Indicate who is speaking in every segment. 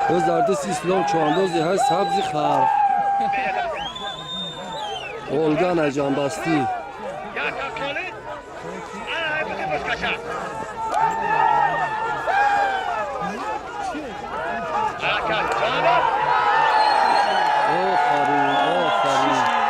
Speaker 1: Боз дар дасти Ислом чӯандози ҳаст сабзи хар. Олган аҷамбастӣ. Офарин, офарин.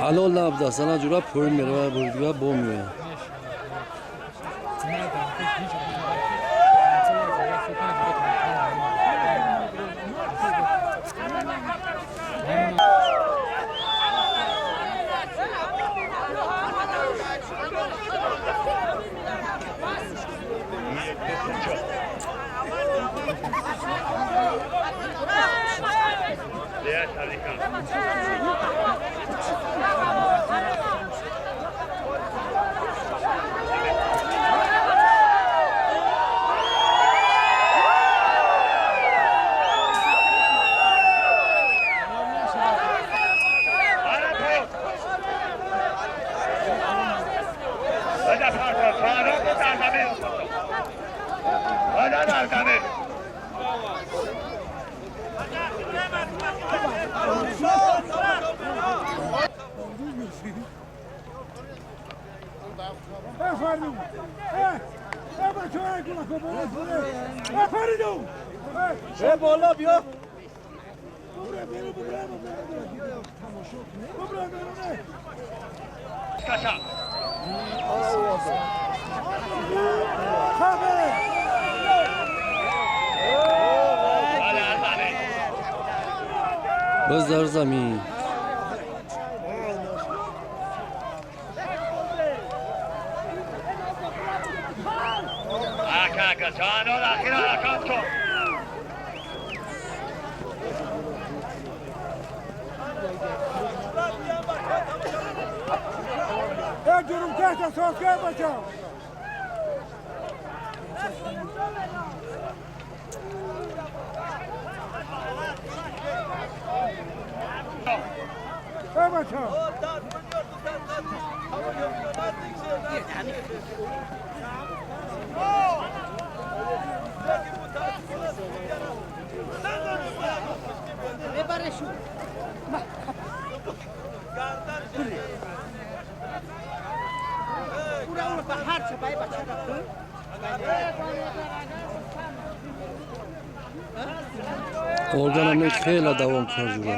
Speaker 1: Ҳалол набудааст, ана ҷура поин мерава, бурдига бо меояд.
Speaker 2: بالا بیا.
Speaker 1: Боз дар замин. Органам хеле давом кард ҷура.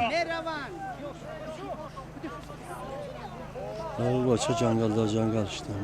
Speaker 1: Бача ҷангал дар ҷангал шудам.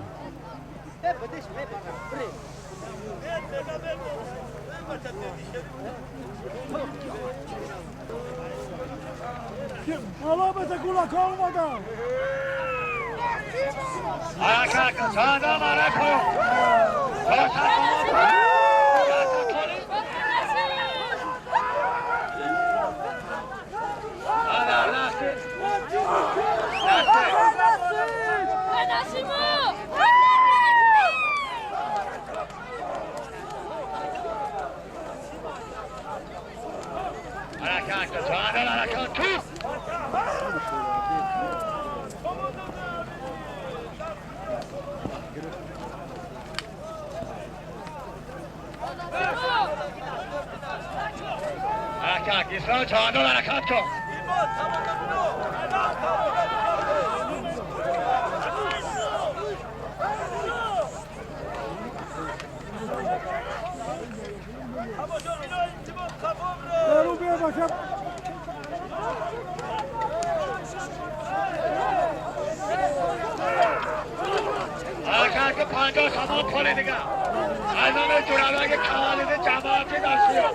Speaker 2: 450 سامان پل دیگه. از نام جورابک کمالید جماعتی در شیراز.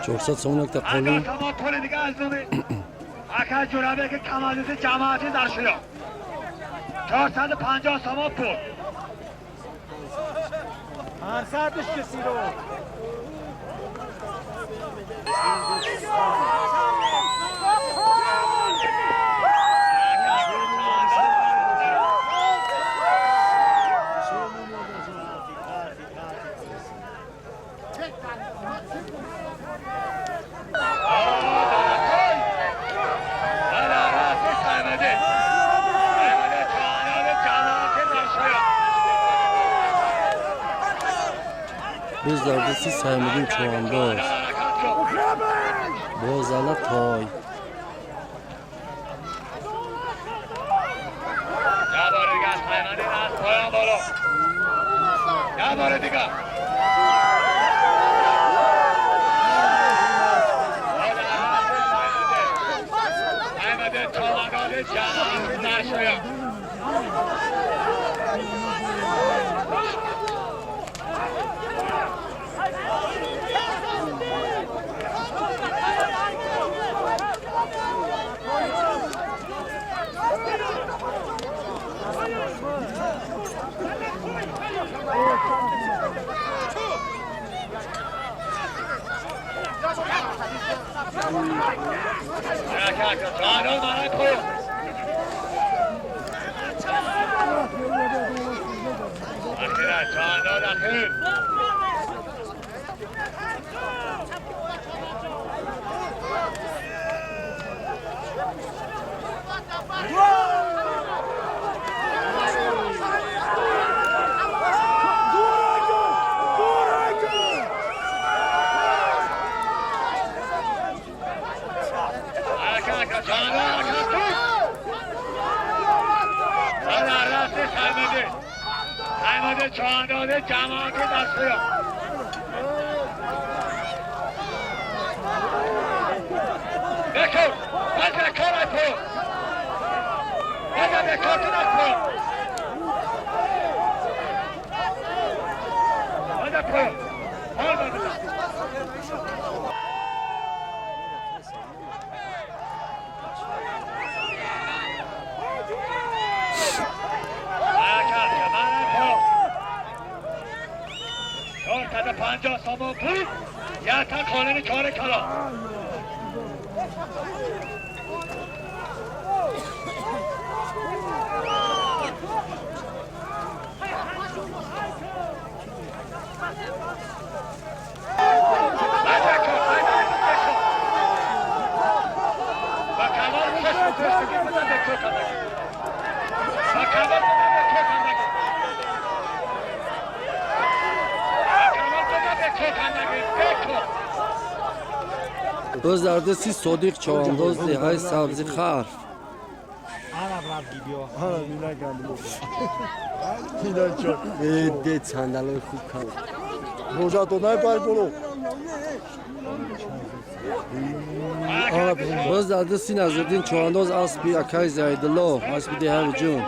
Speaker 1: 400 сомон якта қолин.
Speaker 2: 50 سامان پل دیگه از نام اکا جورابک کمالید جماعتی در شیراز. 450 سامان پل.
Speaker 3: هر ساعتش کسی رو
Speaker 1: Боз дар дасти Саймуддин чӯвандоз. Боз ала той.
Speaker 2: یه بار دیگه از پیمانه از پایان بالا. یه بار دیگه. احمد چوبانداز جماعت در شیراز. حرکت چوبانداز برای پایان. اخیرا چوبانداز اخیر. حرکت چوبانداز حرکت. در دست سرمده سرمده چوبانداز جماعت در شیراز. بکن بزن کار کن بزن بکن تو نکن بزن کن حال بزن. حرکت من پا 450 سامان پول یه تا خانه چهار کلا. با کمال چشم پشتگی بزن به تو کندگی. با کمال بزن به تو کندگی. با کمال بزن به تو کندگی. به تو.
Speaker 1: Боз дар дасти Содиқ чӯвандоз деҳаи Сабзи Харф. Де сандалои хуб кан. Боз дар дасти Назриддин чӯвандоз аспи акаи Зайдулло, аспи деҳаи Ҷун.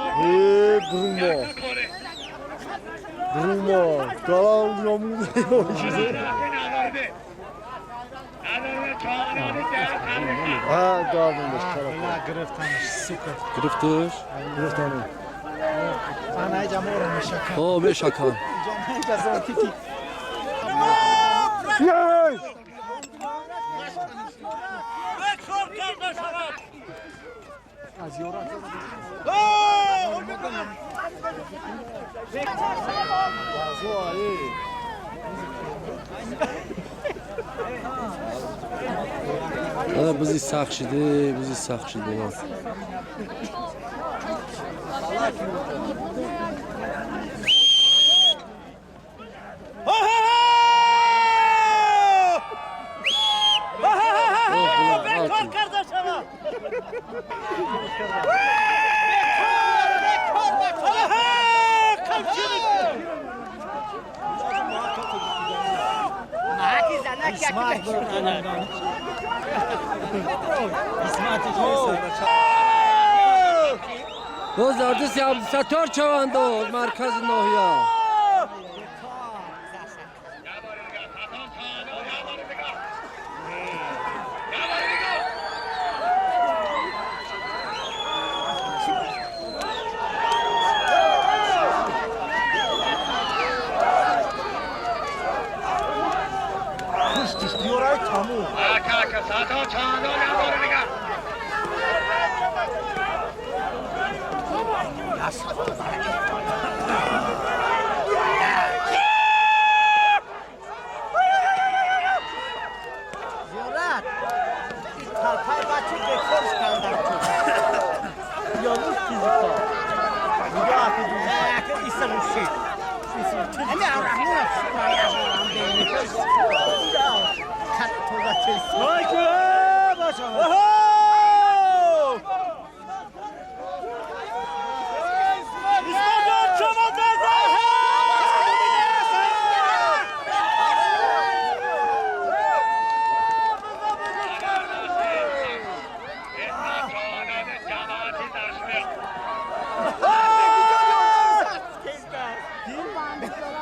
Speaker 1: Гирифтуш? О, мешакан. Бузи сахт шиде, бузи сахт шиде.
Speaker 3: Бекор карда шава. Бекор, бекор, бекор.
Speaker 1: Боз дар дасти Абдусаттор Чавандоз, маркази ноҳия.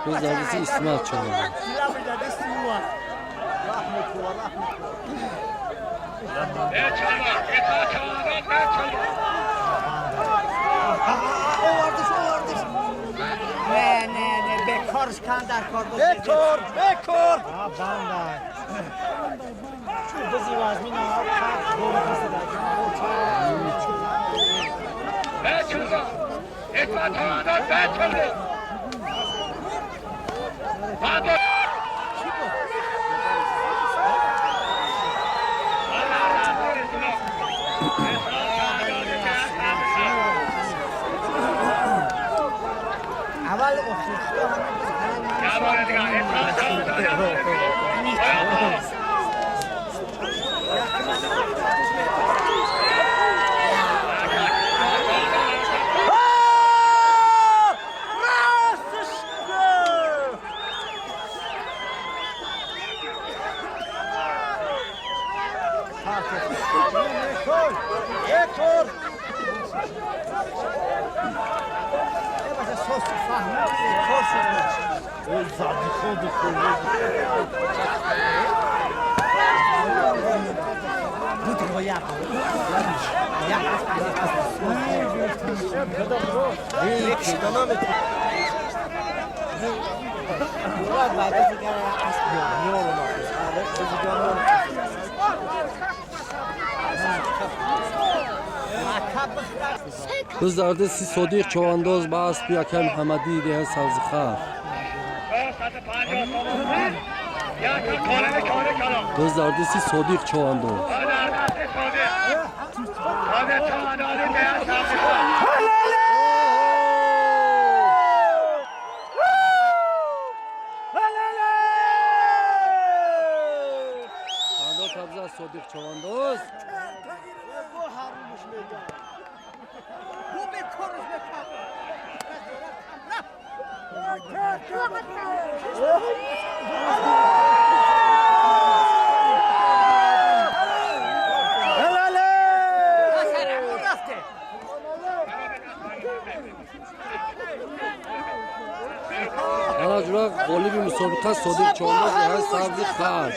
Speaker 1: Боз дар дасти Исмат Чавандоз.
Speaker 3: نه نه نه، بکارش کن در کار. بکار بکار. اول
Speaker 1: Боз дар дасти Содиқ Чавандоз ба аспи акай Муҳаммадии деҳа Сабзихар. Боз дар дасти Содиқ Чавандоз. Чавандоз табза Содиқ Чавандоз. Ана ҷура, ғолиби мусобиқа Содиқ Чавандоз, деҳаи Сабзи Хар.